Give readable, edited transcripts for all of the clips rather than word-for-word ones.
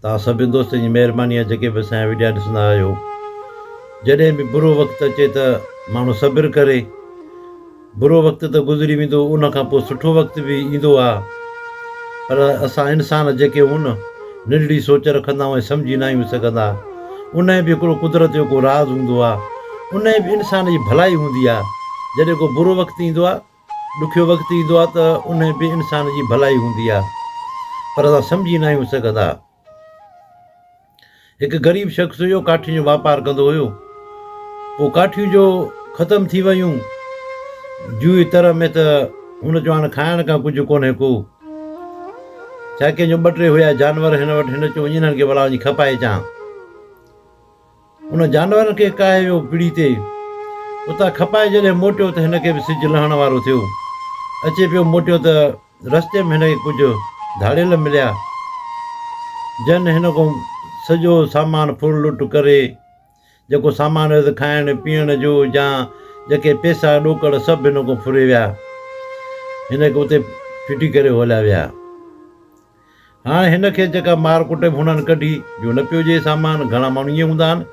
توهان سڀني دوستن جي مهرباني آهي جيڪي به اسان جا وڊيا ڏسندا آهيو. جڏهن به برو وقت اچي ته ماڻهو صبر ڪري. برو وقت ته گذري ويندو ان کان پوء سٺو وقت به ايندو آ پر اسان انسان جيڪي هون نه ننڍڙي سوچ رکندا آهيون ۽ سمجهي ناهيون سگهندا. انهي به هڪڙو قدرت جو ڪو راز هوندو آ. انهي به انسان جي ڀلائي هوندي آ. جڏهن ڪو برو وقت ايندو آ. ڏکيو وقت ايندو آهي ته انهي به انسان جي ڀلائي هوندي آهي پر اسان سمجهي ناهيون سگهندا. هڪ غريب شخص هيو ڪاٺين جو واپار ڪندو هيو. پوء ڪاٺيون جو ختم ٿي ويون جوئي تر ۾ ته هن چيو هاڻ کائڻ کان ڪجهه ڪونهي ڪو. ڇا ڪنهن جو ٻه ٽي هيا جانور هن وٽ هن چيو وڃي انهن کي ڀلا وڃي کپائي اچان. ان جانورن کي ڪاهي ويو پڙي تي. اتان کپائي جڏهن موٽيو ته هن کي به سج لهڻ وارو ٿيو. اچي پيو موٽيو ته رستي ۾ هن کي ڪجهه ڌاڙيل مليا، جن هن کان سڄو سامان ڦر لٽ ڪري، جيڪو سامان هيس کائڻ پيئڻ جو يا جيڪي پئسا ڏوڪڙ سڀ هن کان ڦري ويا. هن کي اتي ڦٽي ڪري هليا ويا. هاڻ هن کي جيڪا مار ڪٽ به هنن ڪڍي جو نه پيو ڏئي سامان، گهڻا ماڻهو ائين هوندا آهن،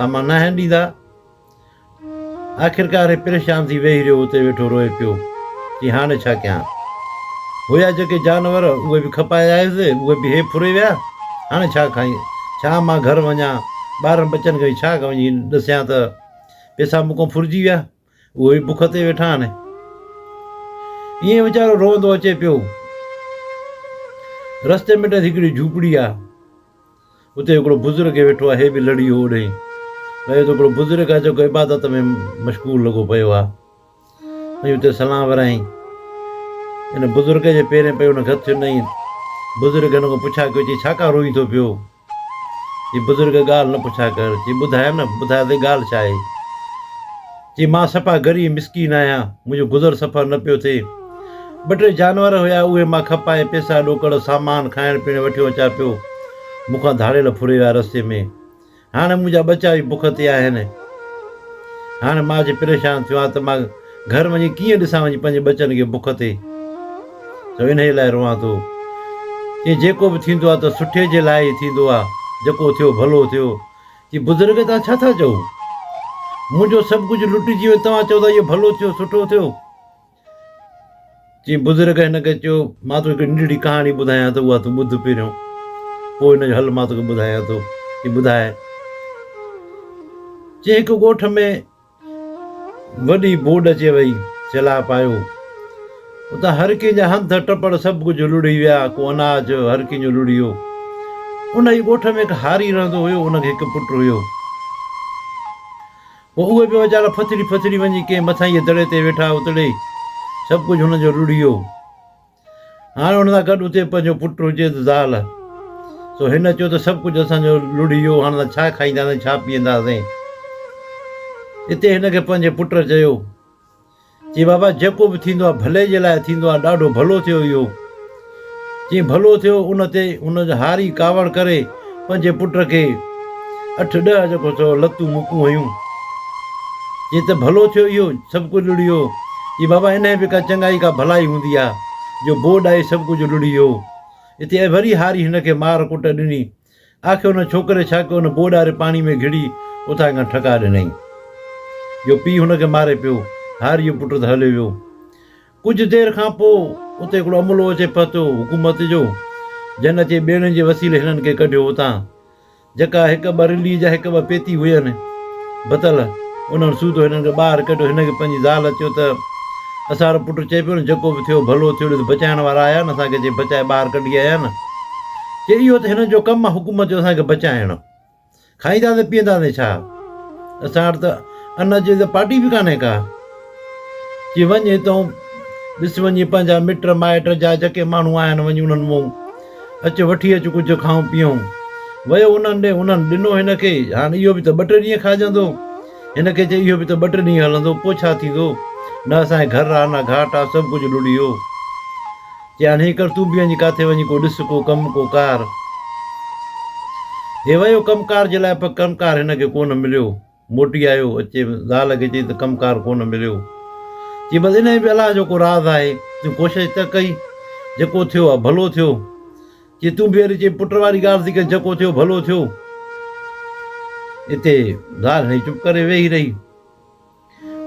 سامان ناهن ڏيندا. آخرڪار هي پريشان ٿي ويهي رهيو، اتي ويٺو روئي پيو، چي هاڻي ڇا ڪيان؟ هيا جيڪي جانور اهي به کپائي آيس، اهي به هي ڦري ويا، هاڻي ڇا کائين، ڇا مان گهر وڃان، ٻارن ٻچن کي ڇا وڃي ڏسيان ته پئسا مون کان ڦرجي ويا. اهي به بک تي ويٺا آهن. ائين ويچارو روئندو اچي پيو. رستي ۾ ڏس هڪڙي جهوپڙي آ. اتي هڪڙو بزرگ ويٺو آ. هي به لڙي ويو اوڏهين. ويو ته هڪڙو بزرگ آ جيڪو عبادت ۾ مشغول لڳو پيو آ. ۽ اتي سلام ورائين. ان بزرگ جي پيرين پيو ان کي هٿ ڏنائين. بزرگ هن کان پڇا ڪيو چي ڇا ڪا روئين ٿو پيو؟ چي بزرگ ڳالهه نه پڇا ڪر. چي ٻڌاء نه، ٻڌاء ته ڳالهه ڇا آهي؟ چي مان صفا غريب مسڪين آهيان، منهنجو گذر سفر نه پيو ٿئي. ٻه ٽي جانور هيا، اهي مان کپائي پئسا ڏوڪڙ، سامان کائڻ پيئڻ وٺيو اچان پيو. مون کان ڌاڙيل ڦري ويا رستي ۾. هاڻي منهنجا ٻچا به بک تي آهن. هاڻي مان اچي پريشان ٿيو آهيان ته مان گهر وڃي ڪيئن ڏسان وڃي پنهنجي ٻچن کي بک تي. سو انهيء لاء روئان ٿو. چي جيڪو به ٿيندو آهي ته سٺي جي لاء ئي ٿيندو آهي. جيڪو ٿيو ڀلو ٿيو. چي بزرگ توهان ڇا ٿا چئو؟ منهنجو سڀ ڪجهه لٽجي ويو توهان چئو ٿا اهو ڀلو ٿيو سٺو ٿيو. چي بزرگ هن کي چيو مان توکي هڪ ننڍڙي ڪهاڻي ٻڌايان ٿو اها تون ٻڌ پهريون پوء ان جو حل مان توکي ٻڌايان ٿو. چي ٻڌاء. چي هڪ ڳوٺ ۾ وڏي ٻوڏ اچي وئي، سيلاب آيو. اتان هر ڪنهن جا هنڌ ٽپڙ سڀ ڪجهه لڙهي ويا، ڪو اناج هر ڪنهن جو لڙهي ويو. انهيء ڳوٺ ۾ هڪ هاري رهندو هيو، ان کي هڪ پٽ هيو. پوء اهي به ويچارا ڦٿڙي ڦٿڙي وڃي ڪنهن مٿانهينء دڙي تي ويٺا، اتڙي سڀ ڪجهه هنن جو لڙهي ويو. هاڻي هن سان گڏ اتي پنهنجو پٽ هجي ته زال. سو هن چيو ته سڀ ڪجهه اسان جو لڙهي ويو، هاڻ اسان ڇا کائينداسين، ڇا پيئنداسين؟ اتي هن کي پنهنجي پٽ چيو، چي بابا جيڪو به ٿيندو آهي ڀلي جي لاء ٿيندو آهي، ڏاڍو ڀلو ٿيو اهو. چي ڀلو ٿيو، ان تي هن هاري ڪاوڙ ڪري پنهنجي پٽ کي اٺ ڏهه جيڪو سو لتون مڪون هنيون. چي ته ڀلو ٿيو اهو سڀ ڪجهه لڙهي ويو. چي بابا انهيء به ڪا چڱائي ڪا ڀلائي هوندي آ جو بوڏ آئي سڀ ڪجهه لڙهي ويو. اتي وري هاري هن کي مار ڪٽ ڏني. آخر ان ڇوڪري ڇا ڪيو ان بوڏ واري پاڻي ۾ گهڙي اتان کان ٺڪاء ڏنائين. جو پيء هن کي ماري پيو. هاريء جو پٽ ته هليو ويو. ڪجهه دير کان پوء اتي هڪڙو عملو اچي پهتو حڪومت جو، جنھن اچي ٻيڙين جي وسيلي هنن کي ڪڍيو اتان، جيڪا هڪ ٻه رلي جا هڪ ٻه پيتي هين بتل، انهن سوڌو هنن کي ٻاهر ڪڍيو. هن کي پنهنجي زال چيو ته اسان وارو پٽ چئي پيو نه جيڪو به ٿيو ڀلو ٿيو، ڏس بچائڻ وارا آيا نه اسان کي چئي بچائي ٻاهر ڪڍي آيا نه. چي اهو ته هنن جو ڪم آ حڪومت جو اسان کي بچائڻ. کائينداسين پيئنداسين ڇا؟ اسان وٽ ته ان جي ته پاٽي به ڪانهي ڪا. چي وڃ هتئون ڏس وڃي پنهنجا مٽ مائٽ جا جيڪي ماڻهو آهن وڃي انهن مون اچ وٺي اچ ڪجهه کائون پيئون. ويو انهن ڏي انهن ڏنو هن کي هاڻ اهو به ته ٻه ٽي ڏينهن کاڄندو. هن کي چي اهو به ته ٻه ٽي ڏينهن هلندو پوء ڇا ٿيندو؟ نه اسان کي گهر آ نه گهاٽ آ سڀ ڪجهه لڙي ويو. چي هاڻ هيء ڪر تون به وڃي ڪاٿي وڃي ڪو ڏس ڪو ڪم ڪو ڪار. هي ويو ڪم ڪار جي لاء پر ڪم ڪار هن کي ڪونه مليو. موٽي آيو اچي زال کي چئي ته ڪم ڪار ڪونه مليو. چي بس انهيء به الله جو ڪو راز آهي. تون ڪوشش ته ڪئي. جيڪو ٿيو آ ڀلو ٿيو. چي تون به وري چئين پٽ واري ڳالهه ٿي ڪرين جيڪو ٿيو ڀلو ٿيو. اتي زال هڻي چپ ڪري ويهي رهي.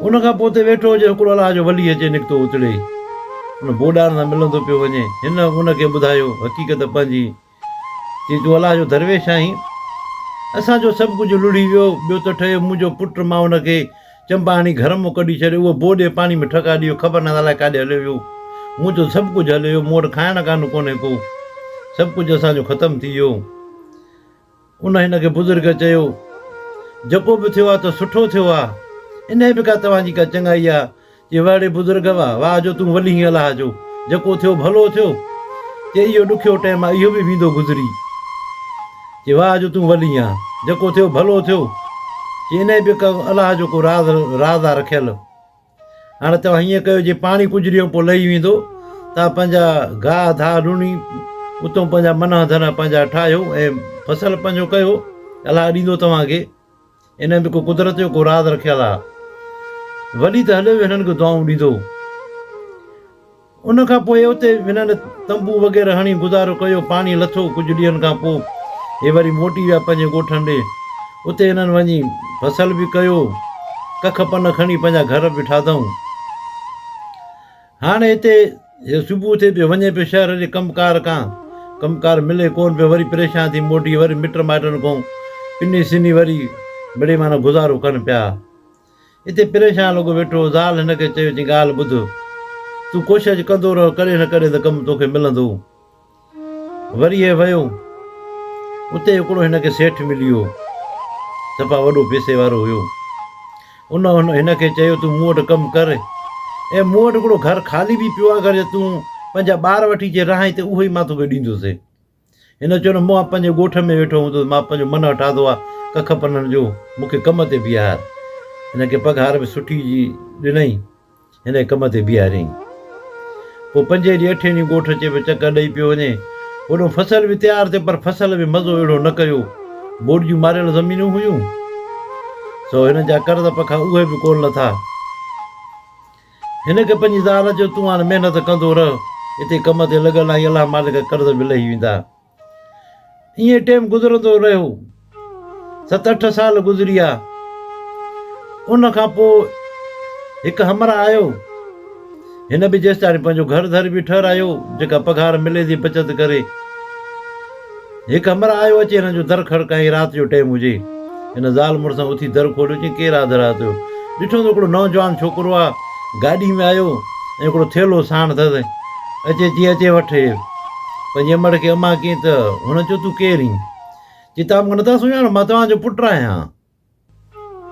ان کان پوء اتي ويٺو هجي هڪڙو الله جو ولي اچي نڪتو اتڙي ان بوڏار سان ملندو پيو وڃي. هن ان کي ٻڌايو حقيقت پنهنجي. چي تون الله جو درويش آهين. اسان جو سڀ ڪجهه لڙهي ويو، ٻيو ته ٺهيو منهنجو پٽ مان ان کي چنبا هڻي گهر مان ڪڍي ڇڏيو، اهو بوڏي پاڻي ۾ ٺڪا ڏيئي ويو، خبر ناهي ته الائي ڪاڏي هليو ويو. منهنجو سڀ ڪجهه هليو ويو، مون وٽ کائڻ ڪانه ڪونهي ڪو، سڀ ڪجهه اسان جو ختم ٿي ويو. ان هن کي بزرگ چيو، جيڪو به ٿيو آهي ته سٺو ٿيو آهي، انهيء به ڪا توهان جي ڪا چڱائي آهي. چي واهه ڙي بزرگ واهه، واهه جو تون ولي هين الله جو، جيڪو ٿيو ڀلو ٿيو. چي اهو ڏکيو ٽيم آهي، اهو به ويندو گذري. چي واهه جو تون ولي آن، جيڪو ٿيو ڀلو ٿيو. چي انهيء به ڪا الله جو ڪو راز راز آ رکيل. هاڻي توهان هيئن ڪيو جي پاڻي ڪجهه ڏينهن پوء لهي ويندو، توهان پنهنجا گاهه ڌاهه لڻي اتون پنهنجا منهه ڌنه پنهنجا ٺاهيو ۽ فصل پنهنجو ڪيو، الله ڏيندو توهان کي. ان ۾ ڪو قدرت جو ڪو راز رکيل آ. ولي ته هليو ويو هنن کي دعائون ڏيندو. ان کان پوء اتي هنن تنبو وغيره هڻي گذارو ڪيو. پاڻي لٿو ڪجهه ڏينهن کان پوء هي وري موٽي ويا پنهنجي ڳوٺن ڏي. اتي هنن وڃي فصل به ڪيو. ڪک پن کڻي پنهنجا گهر به ٺاڌائون. هاڻي هتي هي صبح ٿئي پيو وڃي پيو شهر جي ڪم ڪار کان. ڪم ڪار ملي ڪونه پيو وري پريشان ٿي موٽي وري مٽ مائٽن کان پني سني وري مڙئي معنيٰ گذارو ڪن پيا. اتي پريشان لڳو ويٺو هو. زال هن کي چيو، چي ڳالهه ٻڌ، تون ڪوشش ڪندو رهه، ڪڏهن نه ڪڏهن ته ڪم توکي ملندو. وري هي ويو. اتي هڪڙو هن کي سيٺ ملي ويو. صفا وڏو پئسي وارو هيو. ان هن کي چيو، تون مون وٽ ڪم ڪر ۽ مون وٽ هڪڙو گهر خالي به پيو آهي، اگر جي تون پنهنجا ٻار وٺي اچي رهائين ته اهو ئي مان توکي ڏيندس. هن چيو نه مان پنهنجي ڳوٺ ۾ ويٺو هوندس، مان پنهنجو منهن ٺاهيو آهي ڪک پنڻ جو، مون کي ڪم تي بيهار. هن کي پگهار به سٺي جي ڏنائين، هن کي ڪم تي بيهاريائين. پوء پنجين ڏينهن اٺين ڏينهن ڳوٺ اچي پيو چڪر ڏئي پيو وڃي. هوڏهون فصل به تيار ٿيو پر فصل به مزو اهڙو نه ڪيو. ٻوڏ جون ماريل زمينون هيون، سو هن جا قرض پکا اهي به ڪونه لٿا. هن کي پنهنجي زال چيو، تون هاڻ محنت ڪندو رهه، اتي ڪم تي لڳل آهين، الله مالڪ قرض به لهي ويندا. ائين ٽيم گذرندو رهيو. ست اٺ سال گذري ويا. ان کان پوء هڪ همراهه آيو. هن به جيستائين پنهنجو گهر ڌر به ٺهرايو، جيڪا پگهار ملي ٿي بچت ڪري. هڪ همراهه آيو اچي هن جو در کڙڪائين، رات جو ٽيم هجي. هن زال مڙس اٿي در کوليو، چيائين ڪير آ اڌ رات جو؟ ڏٺو ته هڪڙو نوجوان ڇوڪرو آ، گاڏي ۾ آيو ۽ هڪڙو ٿيلهو ساڻ اٿس. اچي چيائين اچي وٺ هي. پنهنجي امڙ کي امان ڪيائين ته هن چيو تون ڪير اين؟ چي توهان مون کي نٿا سڃاڻو، مان توهان جو پٽ آهيان.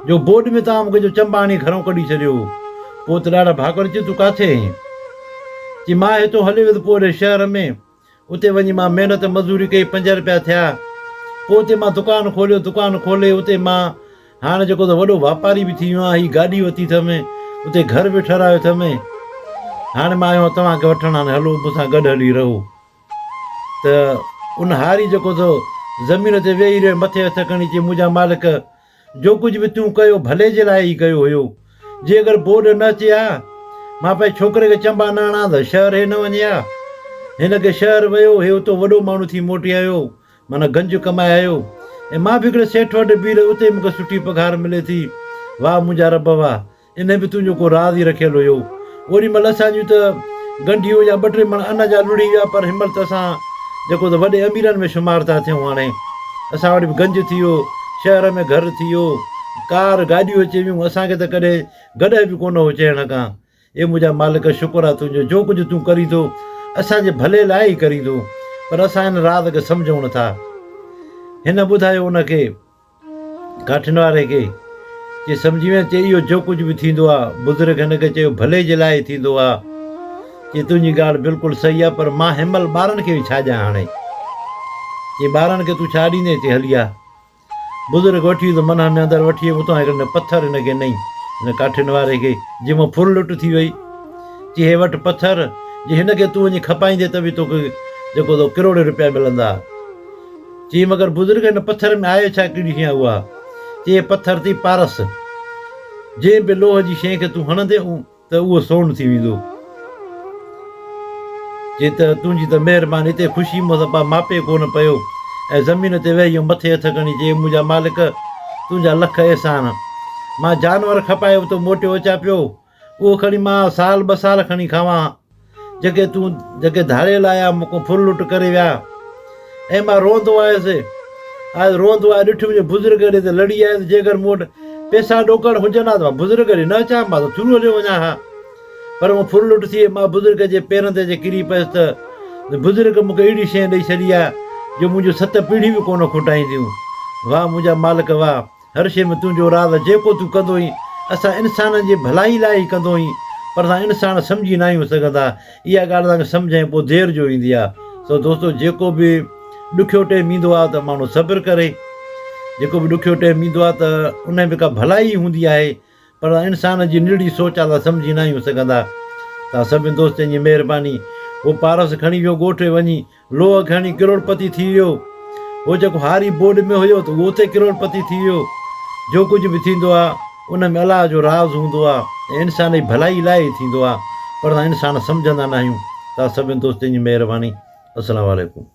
جو بوڏ ۾ توهان مون کي جو چنبا هڻي گهرئون ڪڍي ڇڏيو هو. پوء ته ڏاڍا ڀاڪر چيو تون ڪاٿي آهين؟ چي مان هتو هليو ويس پوء هيڏي شهر ۾. اتي وڃي مان محنت مزوري ڪئي پنج رپيا ٿيا. پوء اتي مان دڪان کوليو، دڪان کولي اتي مان هاڻ جيڪو ته وڏو واپاري به ٿي ويو آهيان، هي گاڏي ورتي اٿم، اتي گهر به ٺهرايو اٿم. هاڻ مان آيو آهيان توهان کي وٺڻ، هاڻي هلو مون سان گڏ هلي رهو. ته ان هاري جيڪو سو زمين تي ويهي رهيو مٿي هٿ کڻي چي منهنجا مالڪ جو ڪجهه به تون ڪيو ڀلي جي لاء ئي ڪيو هيو. جي اگر بوڏ نه اچي ها، مان پنهنجي ڇوڪري کي چنبا نه هڻان ته شهر هي نه وڃي ها. هن کي شهر ويو، هي اتو وڏو ماڻهو ٿي موٽي آيو، معنيٰ گنج ڪمائي آيو ۽ مان به هڪڙي سيٺ وٽ بيهي رهيس، اتي مون کي سٺي پگهار ملي ٿي. واهه منهنجا رب واهه! انهيء به تنهنجو ڪو راز ئي رکيل هيو. اوڏي مهل اسان جون ته ڳنڍيون يا ٻه ٽي مڻ ان جا لڙهي ويا پر هن مهل ته اسان جيڪو ته وڏي اميرن ۾ شمار ٿا ٿيون هاڻي اسان وٽ به گنج ٿي ويو، شهر ۾ گهر ٿي ويو، ڪار گاڏيون اچي ويون، اسان کي ته ڪڏهن گڏهه به ڪونه هو چئڻ کان. اي منهنجا مالڪ شڪر آ تنهنجو جو ڪجهه تون ڪرين ٿو اسان جي ڀلي لاء ئي ڪرين ٿو پر اسان ان راز کي سمجهون نٿا. هن ٻڌايو ان کي. ڪاٺين واري کي چي سمجهي وين چي اهو جو ڪجهه به ٿيندو آ بزرگ هن کي چيو ڀلي جي لاء ئي ٿيندو آ چي تنهنجي ڳالهه بلڪل صحيح آ پر مان هن مهل ٻارن کي به ڇا ڏيان هاڻي چي ٻارن کي تون ڇا ڏيندين چي هلي آ بزرگ وٺي ويو ته منهن ۾ اندر وٺي ويو اتان هڪڙي پٿر هن کي نئي هن ڪاٺين واري کي جنهن مان ڦر لٽ ٿي وئي چي هي وٺ پٿر جي هن کي تون وڃي کپائيندين ته به توکي جيڪو تو ڪروڙين روپيا ملندا. چي مگر بزرگ هن پٿر ۾ آهي ڇا ڪهڙي شيء اها؟ چي هي پٿر ٿي پارس. جنهن به لوهه جي شيء کي تون هڻندين ته اهو سون ٿي ويندو. چي ته تنهنجي ته مهرباني هتي خوشي مون سان ماپي ڪونه پيو ۽ زمين تي ويهي ۽ مٿي هٿ کڻي چي منهنجا مالڪ تنهنجا لک احسان. مان جانور کپائي اتو موٽيو اچان پيو. اهو کڻي مان سال ٻه سال کڻي کاوان ها. جيڪي تون جيڪي ڌاڙيل آيا مون کان ڦر لٽ ڪري ويا ۽ مان روئندو آيس. آيس روئندو آيس ڏٺم جو بزرگ ڏي ته لڙي آيس جيڪر مون وٽ پئسا ڏوڪڙ هجن ها ته مان بزرگ ڏي نه اچان ها مان ته ٿرو هليو وڃان ها. پر مان ڦر لٽ ٿي مان بزرگ جي پيرن تي اچي ڪري پيس ته بزرگ مون کي اهڙي شيء ڏئي ڇڏي آهي جو منهنجون ست پيڙهيون به ڪونه کوٽائينديون. واهه منهنجا مالڪ واهه! هر شيء ۾ تنهنجو راز آهي، جيڪو تون ڪندو آهين، اسان انسانن جي ڀلائي لاء ئي ڪندو آهين، پر اسان انسان سمجهي ناهيون سگهندا. اها ڳالهه اسان کي سمجهه ۽ پوء دير جو ايندي آهي. سو دوستو جيڪو به ڏکيو ٽيم ايندو آهي ته ماڻهو صبر ڪري. جيڪو به ڏکيو ٽيم ايندو آهي ته ان ۾ ڪا ڀلائي ئي هوندي آهي. پر انسان جي نرڙي سوچ آلا سمجهي ناهيون سگهندا. توهان سڀني دوستن جي مهرباني. هو پارس کڻي ويو ڳوٺ وڃي لوهه کڻي ڪروڙپتي ٿي ويو. هو جيڪو هاري بورڊ ۾ هيو ته اهو اتي ڪروڙپتي ٿي ويو. جو ڪجهه به ٿيندو آ ان ۾ الله جو راز هوندو آ ۽ انسان جي ڀلائي لاء ئي ٿيندو آ پر اسان انسان سمجهندا ناهيون. توهان سڀني دوستن جي مهرباني. السلام عليڪم.